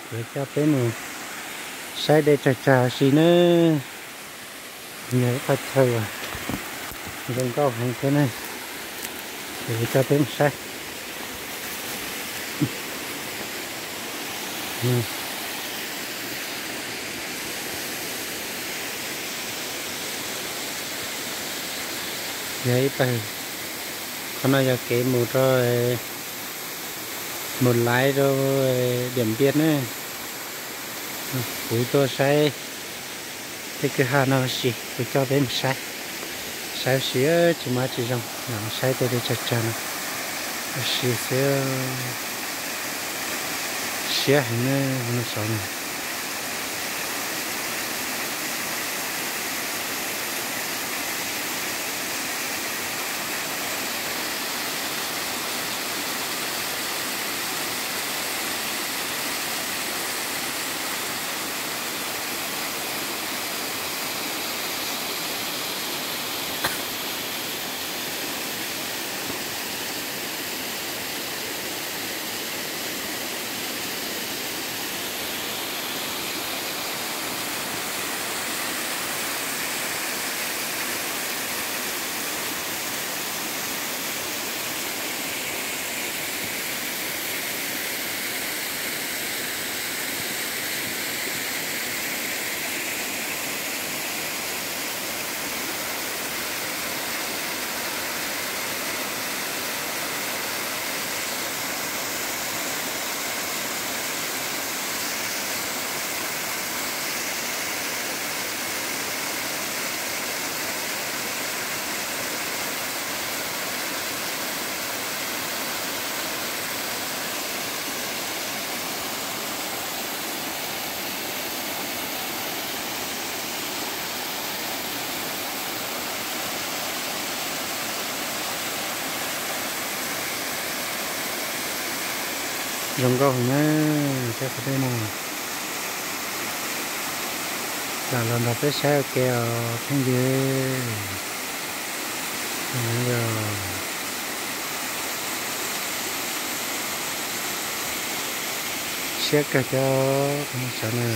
Kuv coj peb mus saib dej tsag tsag si nawb. Yog ib qhov chaw uas zoo nkauj heev thiab ne, kuv coj peb mus saib. Yog ib pawg, qhov no yog kev mus rau, mus laiv rau Diam Npiaj ne. Kuv tuaj saib tej kwj ha no si, kuv coj peb mus saib, saib si tsis muaj tsis zoo, saib tej dej tsag tsag no si xwb. Siab heev na, no saud na. Zoo nkauj heev na, saib qhov dej no. Lam los nrog peb saib ua ke os phooj ywg. Yog siab kawg thiab, saud na.